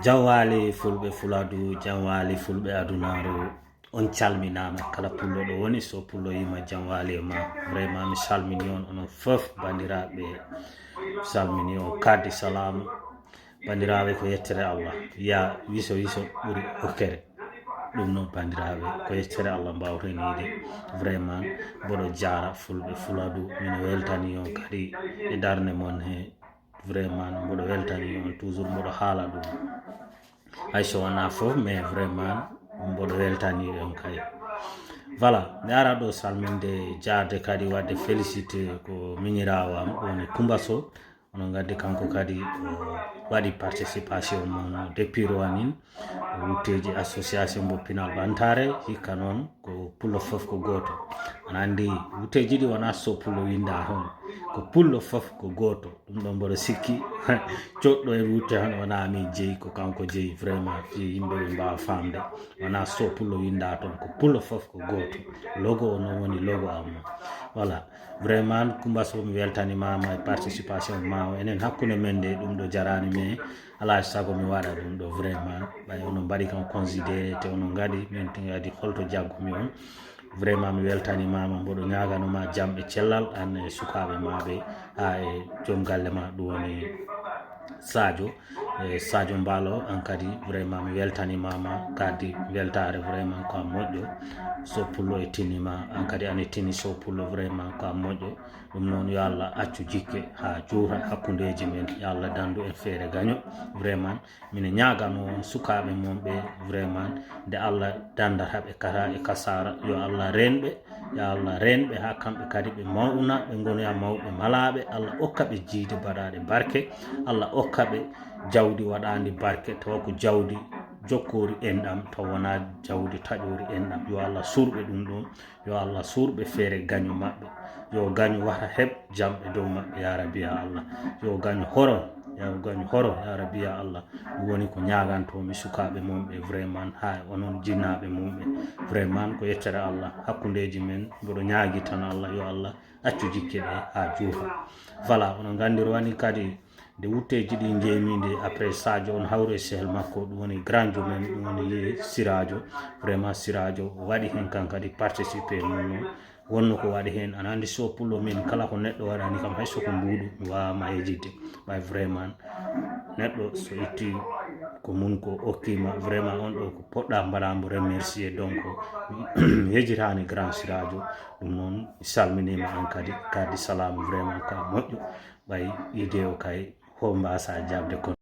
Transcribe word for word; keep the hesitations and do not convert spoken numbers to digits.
Jam waali fulɓe Fuladu, jam waali fulɓe adunaaru. On calminaama kala pullo ɗo woni, so pullo yima jam waali e ma. Vraiment mi salmini on onon fof banndiraaɓe, mi salmini on kadi salaamu. Banndiraaɓe ko yettere Allah, ya wiso wiso ɓuri hokkere. Ɗum noon banndiraaɓe ko yettere Allah mbaawten yiide. Vraiment mboɗo jaara fulɓe Fuladu, mino weltani on kadi e darnde mon he. Vraiment mboɗo weltani on, toujours mboɗo haala ɗum, hay so wonaa fof, mais vraiment mboɗo weltani on kay. Voilà, mi ara ɗo salminde, jaarde kadi waɗde félicité ko miñiraawo am woni Coumba Sow. Onon nganndi kanko kadi o waɗi participation mum depuis Roanine, wutteeji association mbo Pinal Ɓantare, hikka noon ko pullo fof ko gooto. Ana anndi wutteeji ɗi wonaa so pullo winnda toon, ko pullo fof ko gooto. Ɗum ɗo mboɗo sikki coɗɗo en wutte hono wonaa min jeyi, ko kanko jeyi. Vraiment fi yimɓe ɓe mbaawa faamde, wonaa so pullo winnda toon, ko pullo fof ko gooto. Logo o noon woni logo am. Voilà, vraiment Coumba Sow mi weltanimaama e participation ma o. Enen hakkunde men nde ɗum ɗo jaraani, mais alaa sago mi waɗa ɗum ɗo. Vraiment ɓay onon mbaɗi kam considéré, te onon ngaɗi min te ngaɗi holto jaggumi on. Vraiment mi weltanimaama, mboɗo ñaaganoma jam e cellal an e sukaaɓe ma ɓe, haa e joom galle ma ɗum woni Sadio. E Sadio Mbaalo, an kadi vraiment mi weltanimaama, kadi weltaare vraiment ko a moƴƴo. So pullo e tinima, an kadi ane tini so pullo vraiment ko a moƴƴo. Ɗum noon yo Allah accu jikke haa juuta hakkundeeji men, yo Allah danndu en feere gaño. Vraiment mine ñaagano on sukaaɓe mon ɓe, vraiment nde Allah danndata ɓe kara e kasaara, yo Allah reen ɓe, yo Allah reen ɓe haa kamɓe kadi ɓe mawna, ɓe ngona mawɓe malaaɓe. Allah okka ɓe jiyde baɗaaɗe barke, Allah okka ɓe jawdi waɗaandi barke, tawa ko jawdi jokkoori enɗam, tawa wonaa jawdi taƴoori enɗam. Yo Allah suur ɓe ɗum ɗoon. Yo Allah suur ɓe feere gaño maɓɓe. Yo gaño wata heɓ jam e dow maɓɓe, ya Rabbi, ya Allah. Yo gaño horo, yo gaño horo, ya Rabbi, ya Allah. Ɗum woni ko ñaaganto-mi sukaaɓe mon ɓe, vraiment, haa e onon jinnaaɓe mon ɓe. Vraiment ko yettere Allah. Hakkundeeji men, mboɗo ñaagi tan Allah, yo Allah accu jikke ɗe haa juuta. Voilà, onon nganndi Roanine kadi nde wutteeji ɗi njeeymi nde, après Sadio on hawri e sehel makko, ɗum woni grand jo men, ɗum woni Sirajo. Vraiment Sirajo waɗi heen kan kadi participé mum noon. Wonno ko waɗi heen, ana anndi so pullo min kala ko neɗɗo waɗani kam, hay so ko mbuuɗu, mi waawaa ma yejitde. Ɓay vraiment neɗɗo so itti ko mum ko okkima, vraiment on ɗo ko poɗɗa mbaɗa mbo remercier. Donc mi yejitaani grand Sirajo. Ɗum noon mi salminiima an kadi, kadi salaamu, vraiment ko a moƴƴo. Ɓay idée o kay ho mbasa jaabde kono.